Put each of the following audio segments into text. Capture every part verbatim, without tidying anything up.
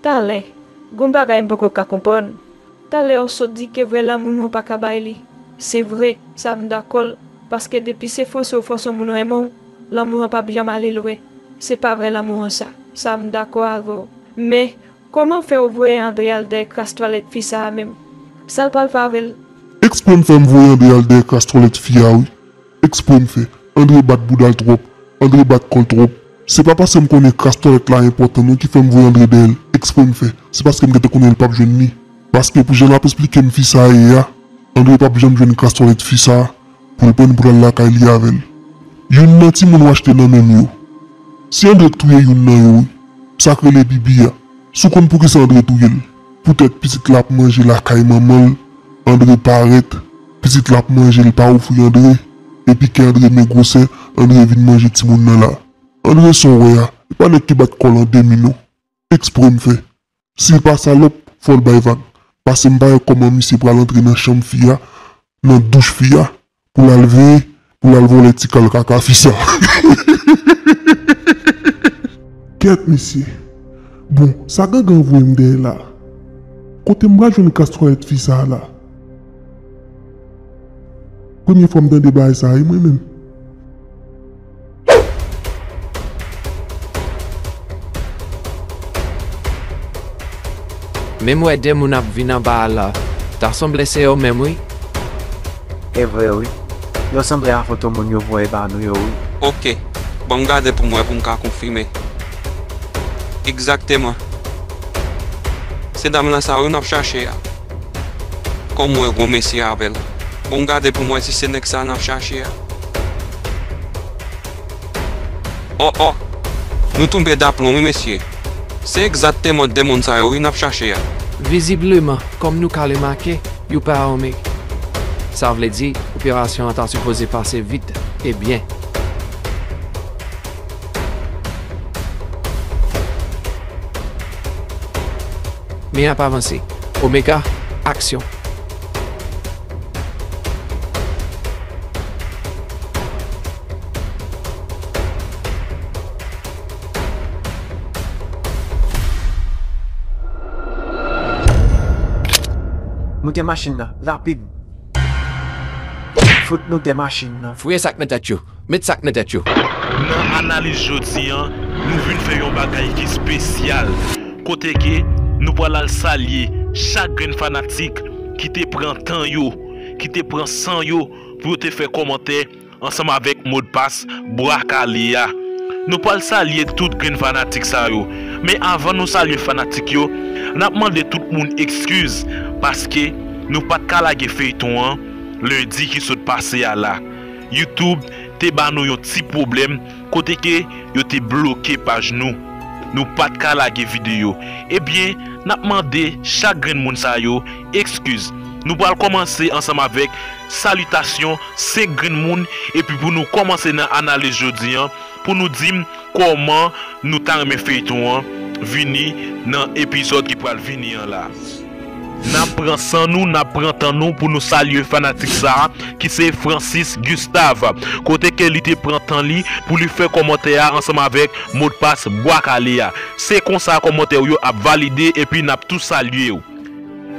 Talè, gon bagay m poko ka konprann. Talè ou sot di ke vrè lanmou nou pa ka bay li. Se vre, sa m dakò l, paske depi se fòse w fòse yon moun renmen w, lanmou an p ap janm ale lwen. Se pa vrè lanmou an sa. Sa m dakò avè w. Men, kòman fè w voye Andre al dèyè kras twalèt fi sa a menm? Sa l pral fè avè l? Eksprè m fè m voye Andre al dèyè kras twalèt fi a, wi. Eksprè m fè. Andre bat bouda l twòp. Andre bat kò l twòp. Se pa paske m konnen kras twalèt la enpòtan non ki fè m voye Andre dèyè l. Eksprè m fè. Se paske m gentan konnen l p ap jwenn li. Paske pou jan l ap esplike m fi sa a ye a, Andre p ap janm jwenn kras twalèt fi sa a pou l pran l pou l al lakay li avè l. Youn nan timoun w achte nan men m yo. Se Andre k touye youn nan yo, wi. Sa k rele Bibi a. Si w konn poukisa Andre touye l? Poutèt pitit la ap manje lakay manman l, Andre parèt, pitit la ap manje l pa ofri Andre, epi kè Andre men gwosè, Andre vin manje timoun nan la. Andre sa w wè a, e pa nèg ki bat kò l an demi non. Eksprè m fè. Si l pa salòp, fò l bay vag. Paske m pa wè kòman misye pral antre nan chanm fi a, nan douch fi a, pou l al veye, pou l al vòlè ti kal kaka fi sa. Kèt mesye. Bon, sa gangan voye m dèyè la? Kote m pral jwenn kras twalèt fi sa a la? Premye fwa m tande bagay sa a, wi, mwen menm. Men m wè de moun ap vin anba a la. Ta sanble se yo menm, wi. E vre, wi. Yo sanble a foto moun yo voye ba nou yo, wi. Oke. Ban m gade pou m wè pou m ka konfime. Egzakteman. Se dam lan sa wi n ap chache a. Kòm m wè gwo mesye avè l. Bon, m gade pou m wè si se nèg sa n ap chache a. O, o! Nou tonbe daplon wi, mesye. Se egzakteman de moun sa yo wi n ap chache a. Vizibleman, kòm nou ka remake, yo pa ame. Sa vle di, operasyon an ta sipoze pase vit e byen. Men ap avanse. Omega, aksyon. Moute machin nan, rapid. Fout nou de machin nan. Fouye sa k nan tèt yo. Met sa k nan tèt yo. Nan analiz jodi an, nou vin fè yon bagay ki espesyal. Kote ke nou pral al salye chak grenn fanatik ki te pran tan yo, ki te pran san yo pou yo te fè kòmantè ansanm avèk modpas Bwa Kale a. Nou pral salye tout grenn fanatik sa yo. Men avan nou salye fanatik yo, n ap mande tout moun ekskiz paske nou pa t ka lage feyton an lendi ki sot pase a la. YouTube te ba nou yon ti pwoblèm kote ke yo te bloke paj nou. Nou pa t ka lage videyo. Ebyen, n ap mande chak grenn moun sa yo ekskiz. Nou pral kòmanse ansanm avèk salitasyon senk grenn moun, epi pou nou kòmanse nan analiz jodi an, pou nou di m kòman nou ta renmen feyton an vini nan epizòd ki pral vini an la. N ap pran san nou, n ap pran tan nou pou nou salye fanatik sa a, ki se Francis Gustave, kote ke li te pran tan li pou li fè kòmantè a ansanm avèk modpas Bwa Kale a. Se konsa kòmantè w yo ap valide epi n ap tou salye w.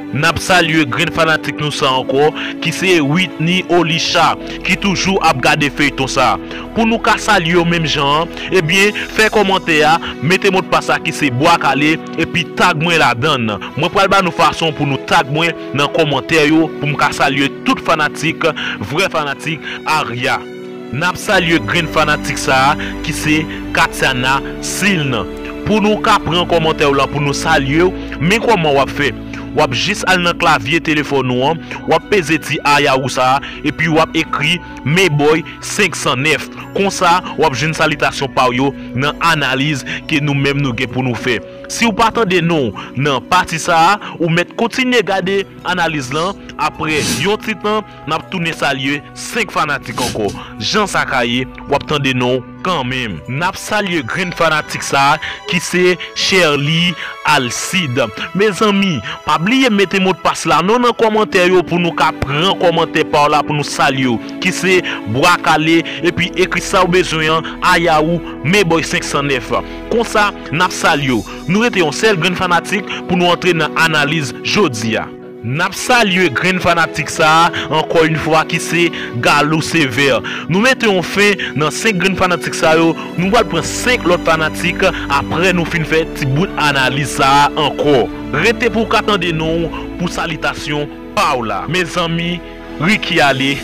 N ap salye grenn fanatik nou sa ankò, ki se Whitney Olisha, ki toujou ap gade feyton sa. Pou nou ka salye w menm jan an, ebyen, fè kòmantè a, mete modpas la ki se Bwa Kale, epi tag mwen ladan l. Mwen pral ba nou fason pou nou tag mwen nan kòmantè yo, pou m ka salye tout fanatik, vrè fanatik Arya. N ap salye grenn fanatik sa a, ki se Katiana Siln. Pou nou ka pran kòmantè w lan pou nou salye w, men kòman w ap fè? W ap jis al nan klavye telefòn ou an, w ap peze ti aya ou sa a, epi w ap ekri Meboy senk san nèf. Konsa, w ap jwenn salitasyon pa w yo nan analiz ke nou menm nou gen pou nou fè. Si w pa tande non w nan pati sa a, ou mèt kontinye gade analiz lan, Apre yon ti tan, n ap tounen salye senk fanatik ankò. Jan sa ka ye, w ap tande non w kanmenm. N ap salye grenn fanatik sa a ki se Sherly Alcide. Mezanmi, pa bliye mete modpas la non nan kòmantè yo pou nou ka pran kòmantè pa w la pou nou salye w, ki se Bwa Kale, epi ekri sa w bezwen an, Ayawou, Meboy senk san nèf. Konsa, n ap salye w. Nou rete yon sèl grenn fanatik pou nou antre nan analiz jodi a. N ap salye grenn fanatik sa a, ankò yon fwa, ki se Galou Sevè. Nou mete yon fen nan senk grenn fanatik sa yo, nou pral pran senk lòt fanatik apre nou fin fè ti bout analiz sa a ankò. Rete pou w ka tande non w pou salitasyon pa w la. Mezanmi, Ricky ale,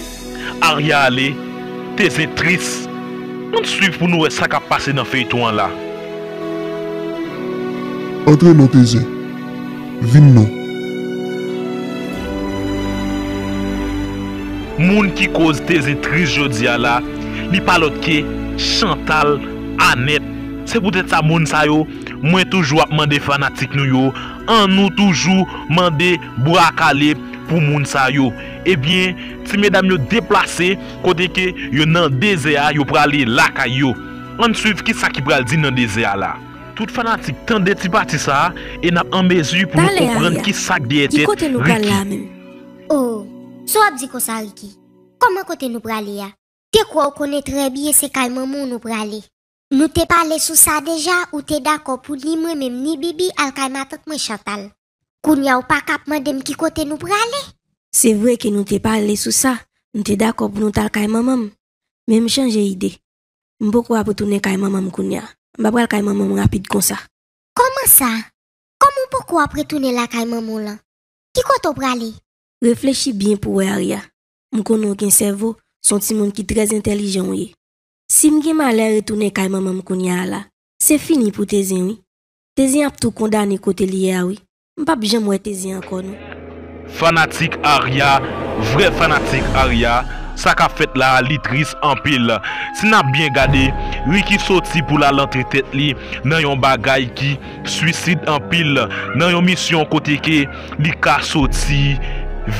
Aria ale, Tezen tris. Ann swiv pou nou wè sa k ap pase nan feyton an la. Antre non, Tezen. Vin non. Moun ki koz Tezen tris jodi a la, li pa lòt ke Chantal Anèt. Se poutèt sa, moun sa yo, mwen toujou ap mande fanatik nou yo, ann nou toujou mande bra kale pou moun sa yo. Ebyen, ti medam yo deplase kote ke yo nan dezè a, yo prale lakay yo. Ann swiv kisa ki pral di nan dezè a la. Tout fanatik, tande ti pati sa a e n ap an mezi pou nou konprann kisa k dèyè tèt Ricky. Talè, Aria, ki kote nou pral la menm? O, sa w ap di konsa, Ricky? Kòman kote nou prale a? Te kwè w konnen trè byen se kay manman w nou prale. Nou te pale sou sa deja, ou te dakò pou ni mwen menm ni Bibi al kay matant mwen Chantal. Kounye a w pa ka ap mande m ki kote nou prale? Se vre ke nou te pale sou sa, m te dakò pou nou t al kay manman m. Men m chanje ide. M poko ap retounen kay manman m kounye a. M pa pral kay manman m rapid konsa. Kòman sa? Kòman w poko ap retounen lakay manman w lan? Ki kote w prale? Reflechi byen pou w wè, Aria. M konnen w gen sèvo, se yon timoun ki trè entèlijan w ye. Si m gen malè retounen kay manman m kounye a la, se fini pou Tezen wi. Tezen ap tou kondane kote li ye a wi. M p ap janm wè Tezen ankò non. Fanatik Aria, vrè fanatik Aria, sa k ap fèt la a, li tris anpil. Si n ap byen gade, Ricky soti pou l al antre tèt li nan yon bagay ki swisid anpil, nan yon misyon kote ke li ka soti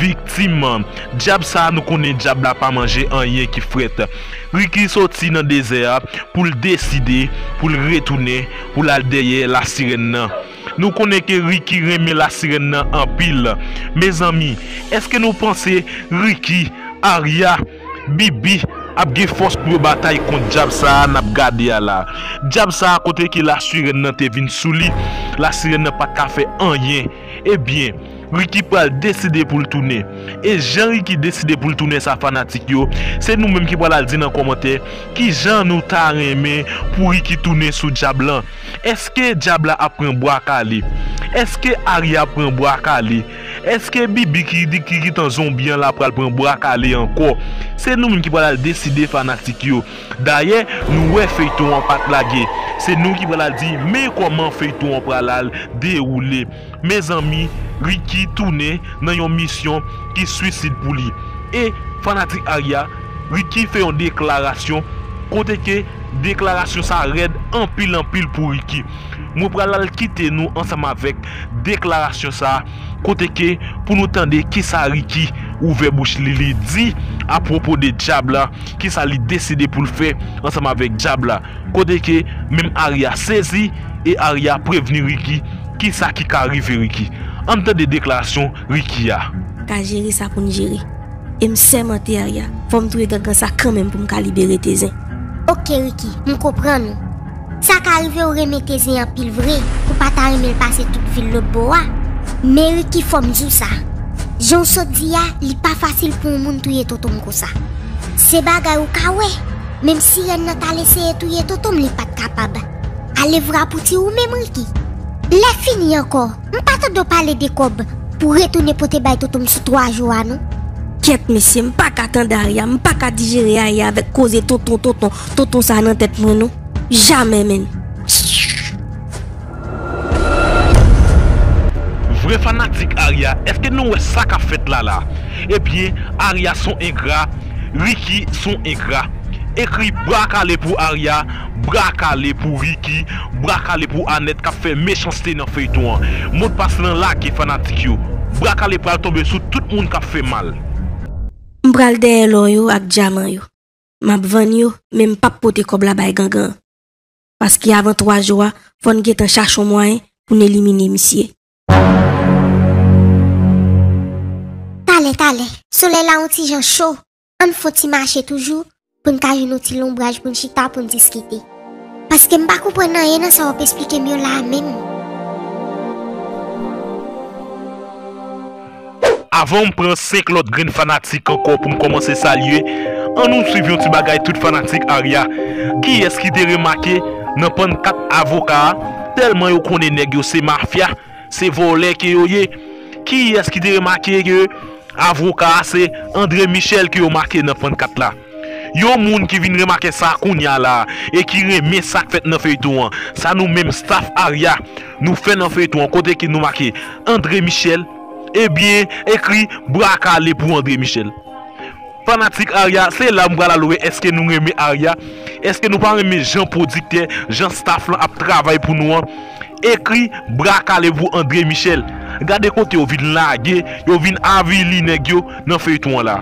viktim. Dyab sa, nou konnen dyab la pa manje anyen ki frèt. Ricky soti nan dezè a pou l deside pou l retounen, pou l al dèyè lasirèn nan. Nou konnen ke Ricky renmen lasirèn nan anpil. Mezanmi, èske nou panse Ricky, Aria, Bibi ap gen fòs pou yo batay kont dyab sa a n ap gade a la? Dyab sa a, kote ke lasirèn nan te vin sou li, lasirèn nan pa t ka fè anyen. Ebyen, Ricky pral deside pou l tounen. E jan Ricky deside pou l tounen sa, fanatik yo, se nou menm ki pral al di nan kòmantè kijan nou ta renmen pou Ricky tounen sou dyab lan. Èske dyab la ap pran bwa kale? Èske Aria ap pran bwa kale? Èske Bibi ki di ki gentan zonbi an la pral pran bwa kale ankò? Se nou menm ki pral al deside, fanatik yo. Dayè, nou wè feyton an pa t lage. Se nou ki pral al di men kòman feyton an pral al dewoule. Mezanmi, Ricky tounen nan yon misyon ki swisid pou li. E fanatik Aria, Ricky fè yon deklarasyon kote ke deklarasyon sa rèd anpil anpil pou Ricky. Mwen pral al kite nou ansanm avèk deklarasyon sa kote ke pou nou tande kisa Ricky ouvè bouch li, li di apwopo de dyab la, kisa li deside pou l fè ansanm avèk dyab la. Kote ke menm Aria sezi e Aria prevni Ricky kisa ki ka rive Ricky. Ann tande deklarasyon Ricky a. Ka jere sa pou n jere. E m sèmante Aria, fò m touye gangan sa kanmenm pou m ka libere Tezen. Oke Ricky, m konprann ou. Sa ka rive w renmen Tezen anpil vre, ou pa ta renmen l pase tout vi l lòtbò a. Men Ricky, fò m di w sa. Jan w sot di a, li pa fasil pou yon moun touye tonton m konsa. Se bagay ou ka wè. Menm sirèn nan t al eseye touye tonton m, li pa t kapab. Ale vrapouti ou menm, Ricky. Lè fini ankò, m pa tande w pale de kòb pou retounen pote bay tonton m sou twa jou a non. Kyèt mesye, m pa ka tande Aria, m pa ka dijere Aria avèk koze tonton, tonton, tonton sa nan tèt mwen non. Jamè menm. Vrè fanatik Aria, èske nou wè sa k ap fèt la la? Ebyen, Aria s on engra, Ricky s on engra. Ekri bra kale pou Aria, bra kale pou Ricky, bra kale pou Anèt k ap fè mechanste nan feyton an. Modpas lan lage fanatik yo. Bwa kale pral tonbe sou tout moun k ap fè mal. M pral dèyè lò yo ak dyaman yo. M ap vann yo, men m p ap pote kòb la bay gangan an. Paske avan twa jou a, fò n gentan chache yon mwayen pou n elimine misye. Talè, talè, solèy la yon ti jan cho. Ann fè yon ti mache toujou, pou n ka jwenn yon ti lonbraj pou n chita, pou n diskite. Paske m pa konprann anyen nan sa w ap esplike m yo la a menm. Avan m pran senk lòt grenn fanatik ankò pou m kòmanse salye, ann nou swiv yon ti bagay tout fanatik Aria. Kiyès ki te remake nan pannkat avoka a, tèlman yo konnen nèg yo se mafya, se vòlè ke yo ye? Kiyès ki te remake ke avoka a se André Michel ke yo make nan pannkat la? Yon moun ki vin remake sa kounye a la a e ki renmen sa k fèt nan feyton an, sa nou menm staff Aria nou fè nan feyton an, kote ke nou make André Michel, ebyen, ekri bwa kale pou André Michel. Fanatik Aria, se la m pral al wè èske nou renmen Aria, èske nou pa renmen jan pwodiktè, jan staff lan ap travay pou nou an. Ekri bra kale pou André Michel. Gade kote yo vin lage, yo vin avili nèg yo nan feyton an la.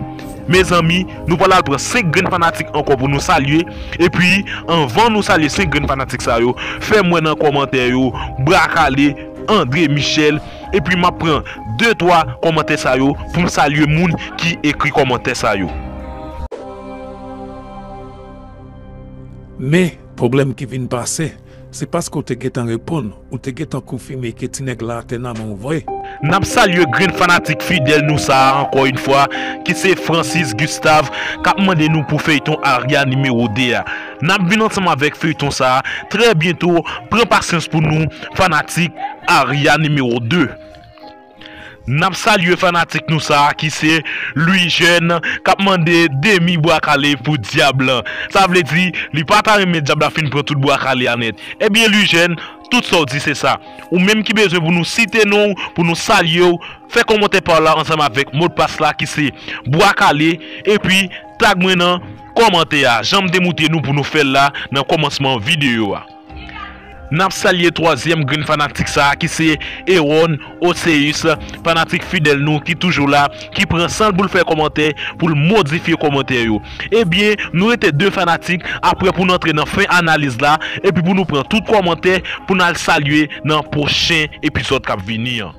Mezanmi, nou pral al pran senk grenn fanatik ankò pou nou salye. Epi, anvan nou salye senk grenn fanatik sa yo, fè m wè nan kòmantè yo, bra kale, André Michel. Epi m ap pran de twa kòmantè sa yo pou m salye moun ki ekri kòmantè sa yo. Men, pwoblèm ki vin pase, se paske w te gentan reponn, ou te gentan konfime ke ti nèg la te nan men w vre. N ap salye grenn fanatik fidèl nou sa a ankò yon fwa, ki se Francis Gustave, k ap mande nou pou feyton Aria nimewo de a. N ap vin ansanm avèk feyton sa a trè byento, pran pasyans pou nou, fanatik Aria nimewo de. N ap salye fanatik nou sa a ki se Louis Jeune k ap mande demi bwa kale pou dyab lan. Sa vle di, li pa ta renmen dyab la fin pran tout bwa kale a nèt. Ebyen, Louis Jeune, tout sa w di se sa. Ou menm ki bezwen pou nou site non w, pou nou salye w, fè kòmantè pa w la ansanm avèk modpas la ki se bwa kale, epi tag mwen nan kòmantè a, jan m te montre nou pou nou fè l la nan kòmansman videyo a. N ap salye twazyèm grenn fanatik sa a ki se Aaron Oceus, fanatik fidèl nou ki toujou la, ki pran san l pou l fè kòmantè, pou l modifye kòmantè yo. Ebyen, nou rete de fanatik, aprè pou n antre nan fen analiz la, epi pou nou pran tout kòmantè, pou n al salye nan pwochen epizòd k ap vini an.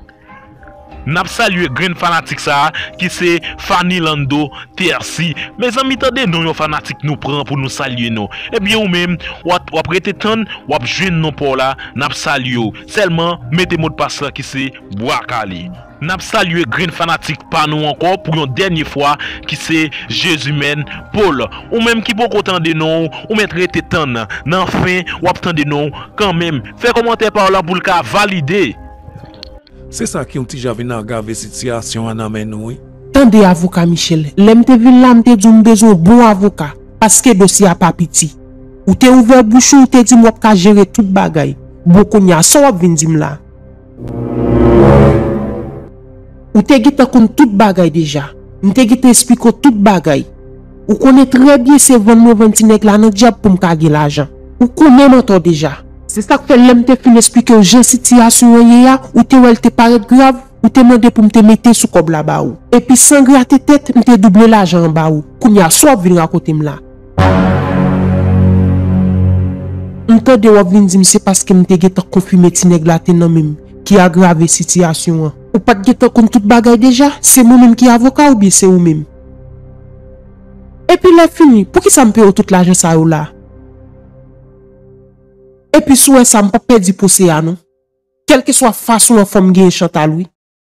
N ap salye grenn fanatik sa a ki se Fanilando Tercy. Mezanmi, tande non yon fanatik nou pran pou nou salye non. Ebyen ou menm, w ap, w ap rete tann, w ap jwenn non pa w la, n ap salye w. Sèlman, mete modpas la ki se bwa kale. N ap salye grenn fanatik pa nou ankò pou yon dènye fwa ki se Jezimèn Paul. Ou menm ki poko tande non w, ou mèt rete tann. Nan fen, w ap tande non w kanmenm. Fè kòmantè pa w la pou l ka valide. Se sa ki yon ti jan vin agrave sitiyasyon an nan men nou, wi. Tande avoka Michel, lè m te vin la, m te di w m bezwen yon bon avoka, paske dosye a pa piti. Ou te ouvè bouch ou, ou te di m w ap ka jere tout bagay. Bon, kounye a, sa w ap vin di m la? Ou te gentan konn tout bagay deja. M te gentan esplike w tout bagay. Ou konnen trè byen se vann mwen vann ti nèg la nan dyab pou m ka gen lajan. Ou konnen m antò deja. Se sa k fè lè m te fin esplike w jan sitiyasyon an ye a, ou te wè l te parèt grav, ou te mande pou m te mete sou kòb la ba ou. Epi san grate tèt, m te double lajan an ba ou. Kounye a, sa w ap vin rakonte m la? M tande w ap vin di m se paske m te gentan konfime ti nèg la te nan men m ki agrave sitiyasyon an. Ou pa t gentan konn tout bagay deja? Se mwen menm ki avoka oubyen se ou menm? Epi lè fini, poukisa m peye w tout lajan sa yo la? Epi si w wè sa, m p ap pèdi pwosè a non. Kèlkeswa fason an, fò m genyen Chantal wi.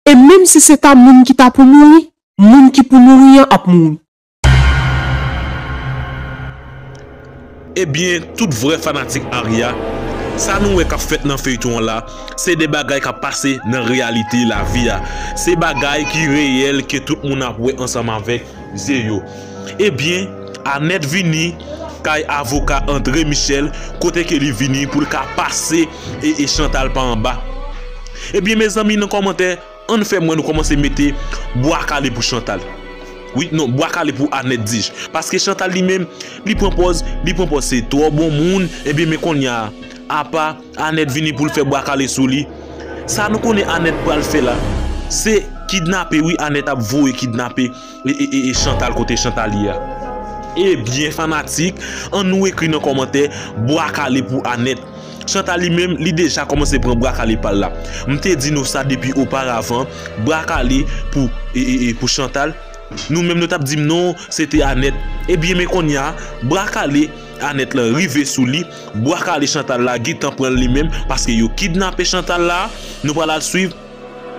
E menm si se ta moun ki ta pou mouri, moun ki pou mouri an ap mouri. Ebyen, tout vrè fanatik Aria, sa nou wè k ap fèt nan feyton an la, se de bagay k ap pase nan reyalite lavi a. Se bagay ki reyèl ke tout moun ap wè ansanm avèk zye yo. Ebyen, Anèt vini kay avoka André Michel, kote ke li vini pou l ka pase e, e Chantal pa anba. Ebyen, mezanmi, nan kòmantè, ann fè m wè nou kòmanse mete bwa kale pou Chantal. Wi, non, bwa kale pou Anèt, di j. Paske Chantal li menm, li pran pòz, li pran pòz se twò bon moun, ebyen, men kounye a, apa Anèt vini pou l fè bwa kale sou li. Sa nou konnen Anèt pral fè la, se Kidnape, wi, Anèt ap voye kidnape e, e, e, e Chantal kote Chantal ye a. Ebyen, fanatik, ann nou ekri nan kòmantè, bwa kale pou Anèt. Chantal li menm, li deja kòmanse pran bwa kale pa l la. M te di nou sa depi oparavan, bwa kale pou, e, e, e, pou Chantal. Nou menm nou t ap di m non, se te Anèt. Ebyen, men kounye a, bwa kale Anèt lan rive sou li, bwa kale Chantal la gentan pran l li menm, paske yo kidnape Chantal la, nou pral al swiv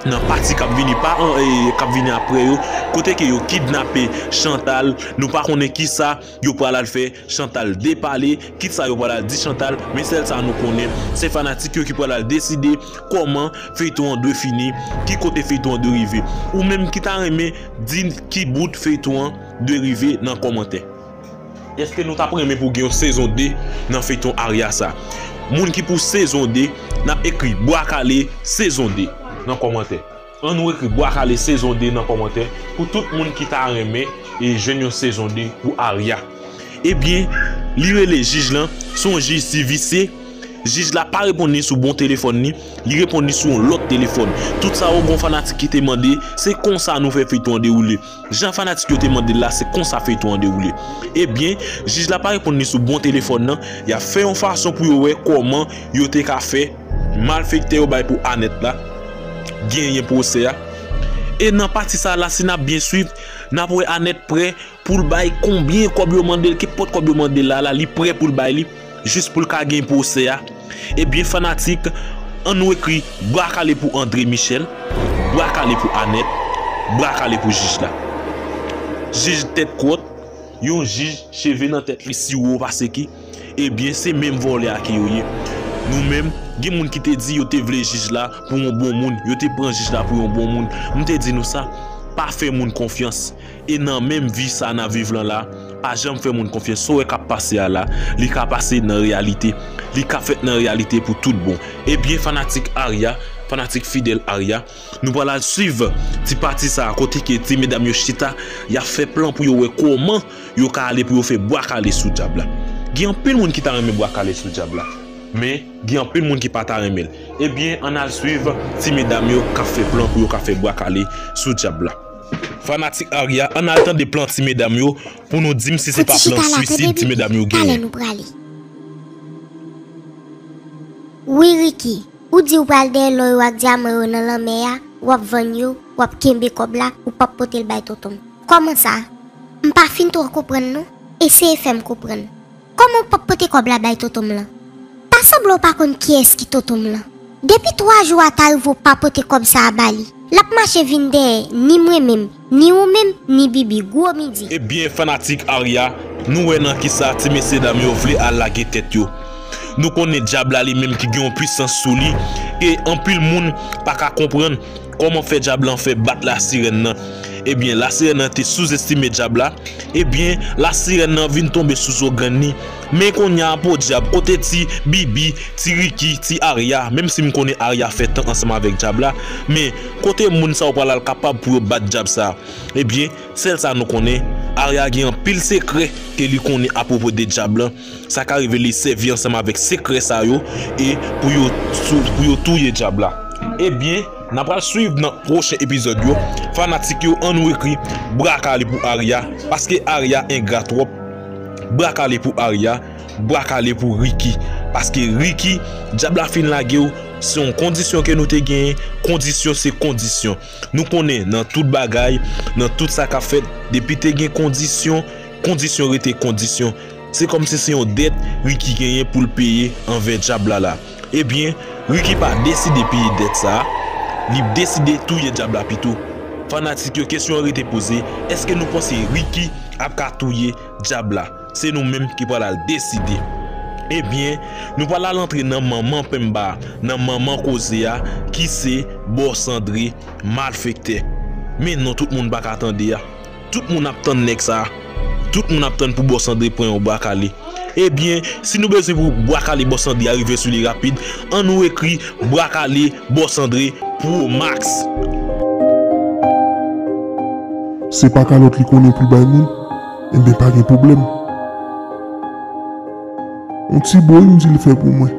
nan pati k ap vini pa an, e, k ap vini apre yo, kote ke yo kidnape Chantal, nou pa konnen kisa yo pral al fè Chantal depale, kisa yo pral al di Chantal, men sèl sa nou konnen, se fanatik yo ki pral al deside kòman feyton an dwe fini, ki kote feyton an dwe rive. Ou menm ki ta renmen di ki bout feyton an dwe rive nan kòmantè. Èske nou t ap renmen pou gen yon sezon de nan feyton Arya sa? Moun ki pou sezon de, n ap ekri bwa kale sezon de nan kòmantè. Ann nou ekri bwa kale sezon de nan kòmantè pou tout moun ki ta renmen e jwenn yon sezon de pou Arya. Ebyen, li rele jij lan, se yon jij ti visye. Jij la pa reponn li sou bon telefòn li, li reponn li sou yon lòt telefòn. Tout sa yo gon fanatik ki te mande, se konsa nou fè feyton an dewoule. Jan fanatik yo te mande l la, se konsa feyton an dewoule. Ebyen, jij la pa reponn li sou bon telefòn nan, y ap fè yon fason pou yo wè kòman yo te ka fè malfektè yo bay pou Anèt la genyen pwosè a. E nan pati sa la, si n ap byen swiv, n ap wè Anèt prè pou l bay konbyen kòb yo mande l, kenpòt kòb yo mande l la, la, li prè pou l bay li, jis pou l ka gen pwosè a. Ebyen, fanatik, ann nou ekri bwa kale pou André Michel, bwa kale pou Anèt, bwa kale pou jij la. Jij tèt kwòt, yon jij cheve nan tèt li siwo pase ki, ebyen, se menm vòlè a ke yo ye. Nou menm, gen moun ki te di yo te vle jij la pou yon bon moun, yo te pran jij la pou yon bon moun. M te di nou sa, pa fè moun konfyans. E nan menm vi sa n ap viv lan la, pa janm fè moun konfyans. Sa w wè k ap pase a la, li ka pase nan reyalite. Li ka fèt nan reyalite pou tout bon. Ebyen, fanatik Arya, fanatik fidèl Arya, nou pral al swiv ti pati sa a kote ke ti medam yo chita, y ap fè plan pou yo wè kòman yo ka ale pou yo fè bwa kale sou dyab la. Gen anpil moun ki ta renmen bwa kale sou dyab la, men gen anpil moun ki pa ta renmen l. Ebyen, ann al swiv ti medam yo k ap fè plan pou yo ka fè bwa kale sou dyab la. Fanatik Arya, ann al tande plan ti medam yo pou nou di m si se pa plan swisid ti medam yo genyen. Talè nou prale. Wi, Ricky, ou di ou pral dèyè lò yo ak dyaman yo nan lanmè a, w ap vann yo, w ap kenbe kòb la, ou p ap pote l bay tonton m. Kòman sa? M pa fin twò konprann non. Eseye fè m konprann. Kòman w p ap pote kòb la bay tonton m lan? Pa sanble w pa konn kiyès ki tonton m lan. Depi twa jou a ta rive w pa pote kòb sa a ba li. L ap mache vin dèyè ni mwen menm, ni ou menm, ni Bibi, gwo midi. Ebyen, fanatik Arya, nou wè nan kisa ti mesyedam yo vle al lage tèt yo. Nou konnen dyab la li menm ki gen yon pwisans sou li, ke anpil moun pa ka konprann kòman fè dyab lan fè bat lasirèn nan. Ebyen, lasirèn nan te souzestime dyab la. Ebyen, lasirèn nan vin tonbe sou zo grenn li. Men kounye a, podyab, kote ti Bibi, ti Ricky, ti Arya, menm si m konnen Arya fè tan ansanm avèk dyab la, men kote moun sa yo pral al kapab pou yo bat dyab sa? Ebyen, sèl sa nou konnen, Arya gen anpil sekrè ke li konnen apwopo de dyab lan. Sa ka rive li sèvi ansanm avèk sekrè sa yo e pou yo tou-, pou yo touye dyab la. Ebyen, n a pral swiv nan pwochen epizòd yo. Fanatik yo, ann nou ekri bwa kale pou Arya, paske Arya engra twòp. Bwa kale pou Arya, bwa kale pou Ricky. Paske Ricky, dyab la fin lage w, se yon kondisyon ke nou te genyen, kondisyon se kondisyon. Nou konnen nan tout bagay, nan tout sa k ap fèt, depi te gen kondisyon, kondisyon rete kondisyon. Se kòmsi se yon dèt Ricky genyen pou l peye anvè dyab la la. Ebyen, Ricky pa deside peye dèt sa a, li deside touye dyab la pito. Fanatik yo, kesyon an rete poze, èske nou panse Ricky ap ka touye dyab la? Se nou menm ki pral al deside. Ebyen, nou pral al antre nan manman penba a, nan manman koze a, ki se Bòs Andre, malfektè. Men non, tout moun pa ka tande a. Tout moun ap tann nèg sa. Tout moun ap tann pou Bòs Andre pran yon bwa kale. Ebyen, si nou bezwen pou bwa kale Bòs Andre a rive sou li rapid, ann nou ekri bwa kale Bòs Andre Pro Max. Se pa kalòt li konnen pou l bay moun, enben pa gen pwoblèm. Yon ti bo wi m di l fè pou mwen.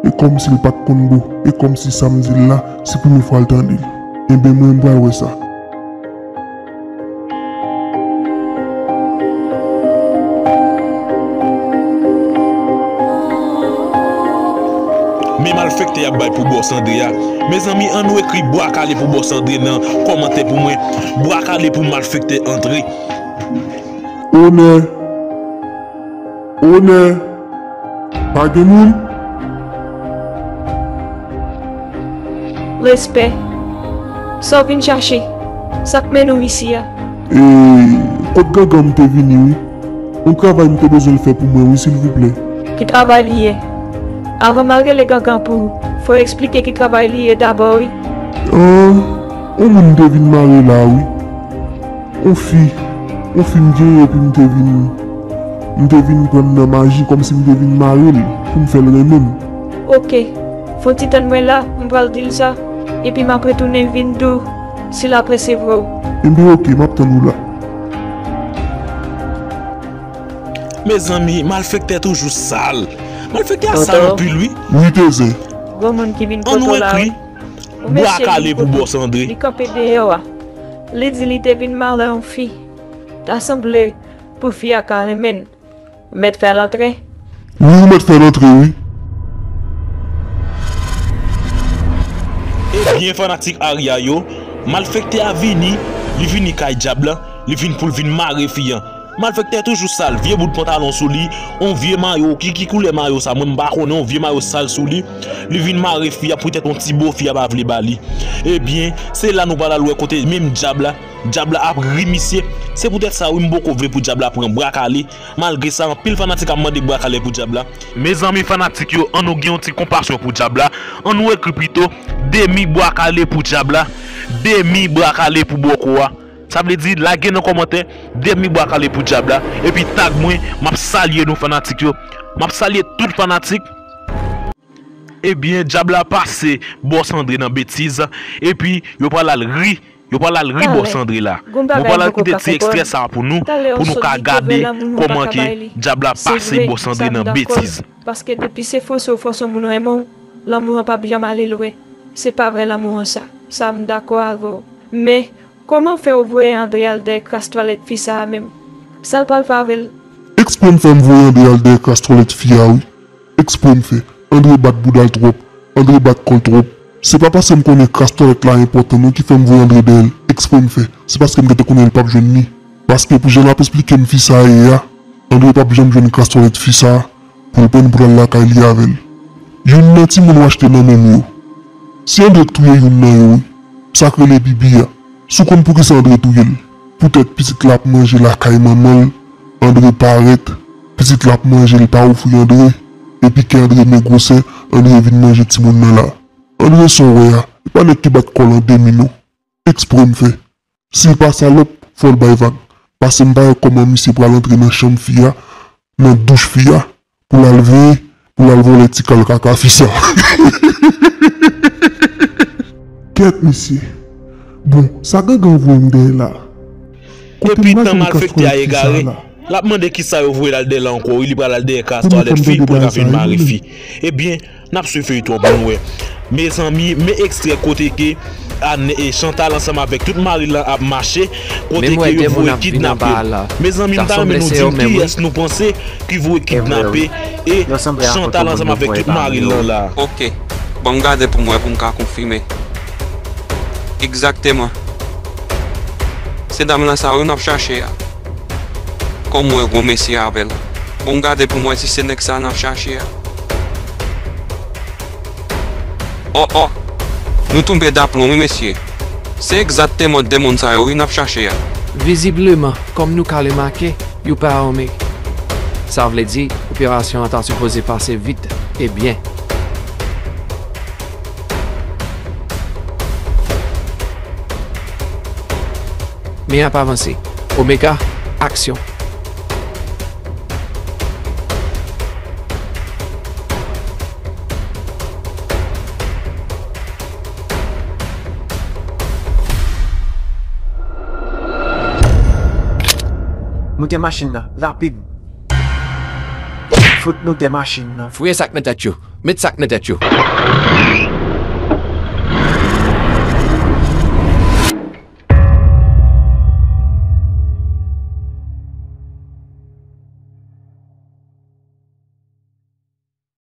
E kòmsi l pa t konn bo, e kòmsi sa m di l la, se premye fwa l tande l. Enben, mwen, m pral wè sa. Men malfektè y ap bay pou bòs Andre a. Mezanmi, ann nou ekri bwa kale pou bòs Andre nan kòmantè pou mwen. Bwa kale pou malfektè Andre. Onè! Onè! Pa gen moun? Respè. Sa w vin chache? Sa k mennen w isi a? E, kot gangan m te vini, wi. Yon travay m te bezwen l fè pou mwen, wi, silvouplè. Ki travay li ye? Avan m al rele gangan pou ou, fò w eksplike ki travay li ye dabò, wi. An, yon moun m te vin mare la, wi. Yon fi, yon fi m genyen epi m te vin, m te vin pran nan maji kòmsi m te vin mare l pou m fè l renmen m. Oke, fè yon ti tann mwen la, m pral di l sa, epi m ap retounen vin di w si l ap resevwa w. Enben oke, m ap tann ou la. Mezanmi, malfektè toujou sal. Malfektè a sal anpil, wi. Wi, Tezen. Gwo moun ki vin kote w la, wi. Yon mesye vin kote w. Bwa kale pou bòs Andre. Li kanpe deyò a. Li di li te vin mare yon fi. Ta sanble pou fi a ka renmen l. Ou mèt fè l antre? Wi, ou mèt fè l antre, wi. Ebyen, fanatik Aria yo, malfektè a vini, li vini kay dyab la, li vin pou l vin mare fi an. Malfektè toujou sal, vye bout pantalon sou li, on vye mayo, ki, ki koulè mayo sa, mwen m pa konnen, on vye mayo sal sou li. Li vin mare fi a, poutèt on ti bo fi a pa vle ba li. Ebyen, se la nou pral al wè kote menm dyab la, dyab la ap ri misye. Se poutèt sa wi m poko vle pou dyab la pran bwa kale. Malgre sa, anpil fanatik ap mande bwa kale pou dyab la. Mezanmi fanatik yo, ann nou gen yon ti konpasyon pou dyab la. Ann nou ekri pito, demi bwa kale pou dyab la, demi bwa kale pou bòkò a. Sa vle di, lage nan kòmantè, demi bwa kale pou dyab la. Epi tag mwen, m ap salye nou fanatik yo. M ap salye tout fanatik. Ebyen, dyab la pase bòs Andre nan betiz. Epi, yo pral al ri. Yo pral al ri bòs Andre la. Mwen pral al koute ti ekstrè sa a pou nou, pou nou ka gade kòman ke dyab la pase bòs Andre nan betiz. Paske depi se fòse w fòse yon moun renmen w, lanmou an p ap janm ale lwen. Se pa vrè lanmou an sa. Sa m dakò avè w. Men, kòman fè w voye Andre al dèyè kras twalèt fi sa a menm? Sa l pral fè avè l? Eksprè m fè m voye Andre al dèyè kras twalèt fi a wi. Eksprè m fè. Andre bat bouda l twòp. Andre bat kò l twòp. Se pa paske m konnen kras twalèt la enpòtan non ki fè m voye Andre dèyè l. Eksprè m fè. Se paske m gentan konnen l p ap jwenn li. Paske pou jan l ap esplike m fi sa a ye a, Andre p ap janm jwenn kras twalèt fi sa a pou l pran l pou l al lakay li avè l. Youn nan timoun w achte nan men m yo. Si Andre k touye youn nan yo wi, sa k rele bibi a. Si w konn poukisa Andre touye l, poutèt pitit la ap manje lakay manman l, Andre parèt, pitit la ap manje l pa ofri Andre, epi kè Andre men gwosè, Andre vin manje timoun nan la. Andre sa w wè a, e pa nèg ki bat kò l an demi non. Eksprè m fè. Si l pa salòp, fò l bay vag. Pase m pa wè kòman misye pral antre nan chanm fi a, nan douch fi a, pou l al veye, pou l al vòlè ti kal kaka fi sa. Kèt mesye. Bon, sa gangan voye m dèyè la? Kote m pral jwenn kras twalèt fi sa la? L ap mande kisa yo voye l al dèyè la ankò wi, li pral al dèyè kras twalèt fi pou l ka vin mare fi. Ebyen, n ap swiv feyton an pou nou wè. Mezanmi, men ekstrè kote ke Ann e Chantal ansanm avèk tout mari l lan ap mache, kote ke yo voye kidnape l. Mezanmi, m ta renmen nou di m kiyès nou panse ki voye kidnape e Chantal ansanm avèk tout mari l lan la. Ok, ban m gade pou m wè pou m ka konfime. Egzakteman. Se dam lan sa wi n ap chache a. Kòm w wè gwo mesye avè l. Bon, gade pou m wè si se nèg sa n ap chache a. O, o! Nou tonbe daplon wi mesye. Se egzakteman de moun sa yo wi n ap chache a. Vizibleman, kòm nou ka remake, yo pa ame. Sa vle di, operasyon an ta sipoze pase vit e byen. Men ap avanse. Omega, aksyon. Moute machin nan, rapid. Fout nou de machin nan. Fouye sa k nan tèt yo. Met sa k nan tèt yo.